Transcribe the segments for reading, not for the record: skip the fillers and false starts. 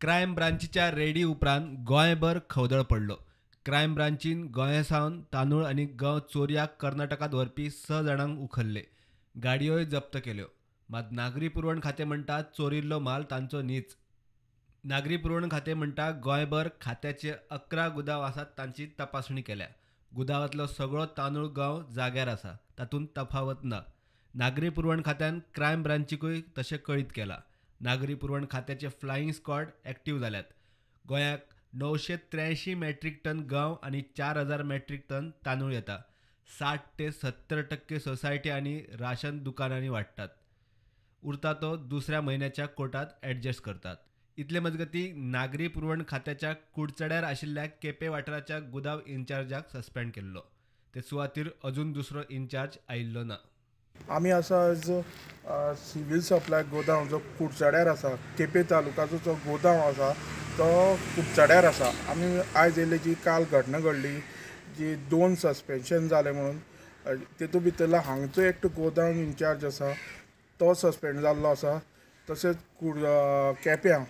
Crime ब्रांचीच्या ready उपरांत गोंयभर खवदळ पडलो. क्रायम ब्रांचीन गोंया सावन तांदूळ आनी गंव चोरयाक कर्नाटकांत व्हरपी 6 जाणांक उखल्ले. गाडयोय जप्त केल्यो. मात नागरी पुरवण खातें म्हणटा चोरिल्लो माल तांचो न्हीच. नागरी पुरवण खातें म्हणटा गोंयभर खात्याचे 11 गुदांव आसात तांची तपासणी केल्या. गुदांवांतलो सगळो तांदूळ गंव जाग्यार आसा, तातूंत तफावत ना. नागरी पुरवण खात्यान क्रायम ब्रांचीकूय तशें कळीत केलां. नागरी पुरवण खात्याचे फ्लायिंग स्क्वॉड एक्टिव्ह जाल्यात. गोंयाक 983 मेट्रीक टन गंव आनी 4000 मेट्रीक टन तांदूळ येता. 60 ते 70% सोसायटी आनी राशन दुकानांनी वांट्टात. उरता तो दुसऱ्या म्हयन्याच्या कोटांत ॲडजस्ट करतात. इतले मजगती नागरी पुरवण खात्याच्या कुडचड्यार आशिल्ल्या केपें वाठाराच्या गुदांव इन्चार्जाक सस्पेंड केल्लो. ते सुवातीर अजून दुसरो इन्चार्ज आयिल्लो ना. आमी आसा आज सिव्हील सप्लाय गोदांव जो कुडचड्यार आसा, केपें तालुकाचो जो गोदांव आसा तो कुडचड्यार आसा. आमी आयज येयले जी काल घटना घडली, जी 2 सस्पेन्शन जालें म्हणून, तेतूंत भितरलो हांगचो एकटो गोदांव इन्चार्ज आसा तो सस्पेंड जाल्लो आसा. तशेंच केप्यां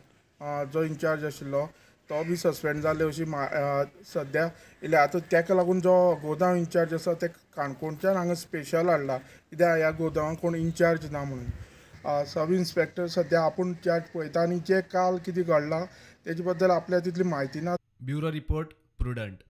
जो इन्चार्ज आशिल्लो तो बी सस्पेंड जाल्ले अशी सद्या येयल्या. आतां ताका लागून जो गोदांव इन्चार्ज आसा ते काणकोणच्यान हांगा स्पेशल हाडला, कित्याक ह्या गोदांवाक कोण इन्चार्ज ना म्हणून. सब इन्स्पेक्टर सद्या आपूण चार्ज पळयता आनी जे काल कितें घडलां तेजे बद्दल आपल्याक तितली म्हायती ना. Bureau report, Prudent.